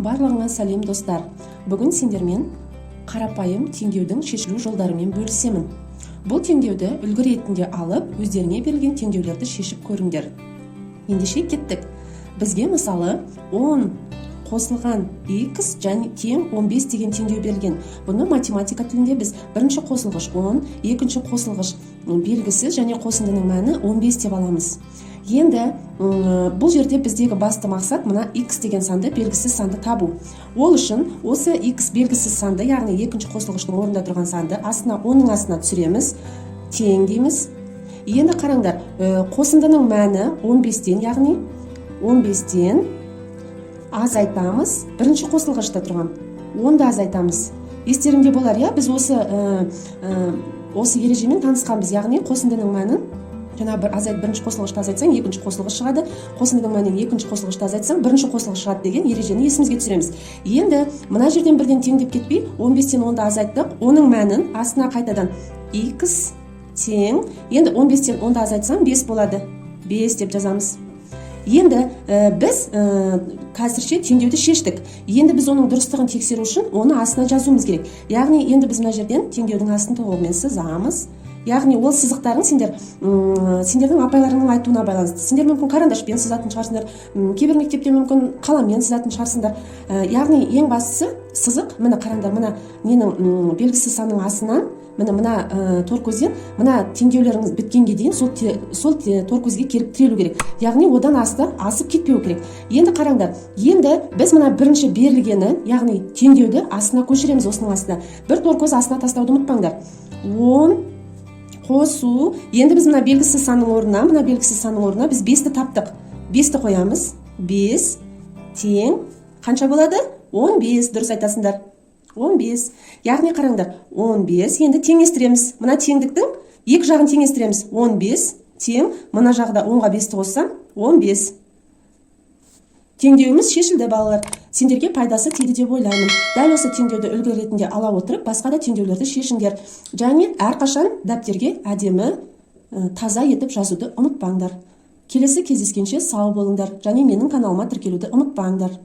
Барлығыңа сәлем, достар! Бүгін сендермен қарапайым теңдеудің шешілу жолдарымен бөлісемін. Бұл теңдеуді үлгі ретінде алып, өздеріңе берілген теңдеулерді шешіп көріңдер. Ендеше, кеттік! Бізге, мысалы, 10 қосылған x және тең 15 деген теңдеу берілген. Бұны математика тілінде біз бірінші қосылғыш 10, екінші қосылғыш белгісіз және қосындының мәні 15 деп аламыз. Енді бұл жерде біздегі басты мақсат — мына x деген санды, белгісіз санды табу. Ол үшін осы x белгісіз санды, яғни екінші қосылғыштың орнында тұрған санды астына, оның астына түсіреміз, тең дейміз. Енді қараңдар, қосындының мәні 15-тен, яғни 15-тен азайтамыз бірінші қосылғышта тұрған 10-ды азайтамыз. Естеріңде болар, иә, біз осы ережемен танысқанбыз, яғни қосындының мәнін жаңа бір азайт, бірінші қосылғышты азайтсаң, екінші қосылғыш шығады, қосындының мәнінен екінші қосылғышты азайтсаң, бірінші қосылғыш шығады деген ережені есімізге түсіреміз. Енді мына жерден бірден теңдеп кетпей, 15-тен 10-ды азайттық, оның мәнін астына қайтадан x тең. Енді 15-тен 10-ды азайтсам, 5 болады, 5 деп жазамыз. Енді біз қазірше теңдеуді шештік. Енді біз оның дұрыстығын тексеру үшін оны астына жазуымыз керек. Яғни енді біз мына жерден теңдеудің астын толығымен сызамыз. Яғни ол сызықтарын сендердің апайларыңның айтуына байланысты, сендер мүмкін карандашпен сызатын шығарсыңдар, кейбір мектепте мүмкін қаламмен сызатын шығарсыңдар. Яғни ең бастысы сызық. Міне, қараңдар, мына ненің, белгісіз санның астынан, міне, мына тор көзден мына теңдеулеріңіз біткенге дейін сол тор көзге келіп тірелу керек, яғни одан асты асып кетпеу керек. Енді қараңдар, енді біз мына бірінші берілгені, яғни теңдеуді астына көшіреміз. Осының астына бір тор көз астына тастауды ұмытпаңдар. 10 қосу, енді біз мына белгісіз санның орнына біз бесті таптық, бесті қоямыз. 5 тең қанша болады? 15, дұрыс айтасыңдар, 15. Яғни қараңдар, 15. Енді теңестіреміз, мына теңдіктің екі жағын теңестіреміз. 15 тең, мына жағда 10-ға 5-ті қоссам, 15. Теңдеуіміз шешілді. Балалар, сендерге пайдасы тиді деп ойлаймын. Дәл осы теңдеуді үлгі ретінде ала отырып, басқа да теңдеулерді шешіңдер және әрқашан дәптерге әдемі, таза етіп жазуды ұмытпаңдар. Келесі кездескенше сау болыңдар және менің каналыма тіркелуді ұмытпаңдар.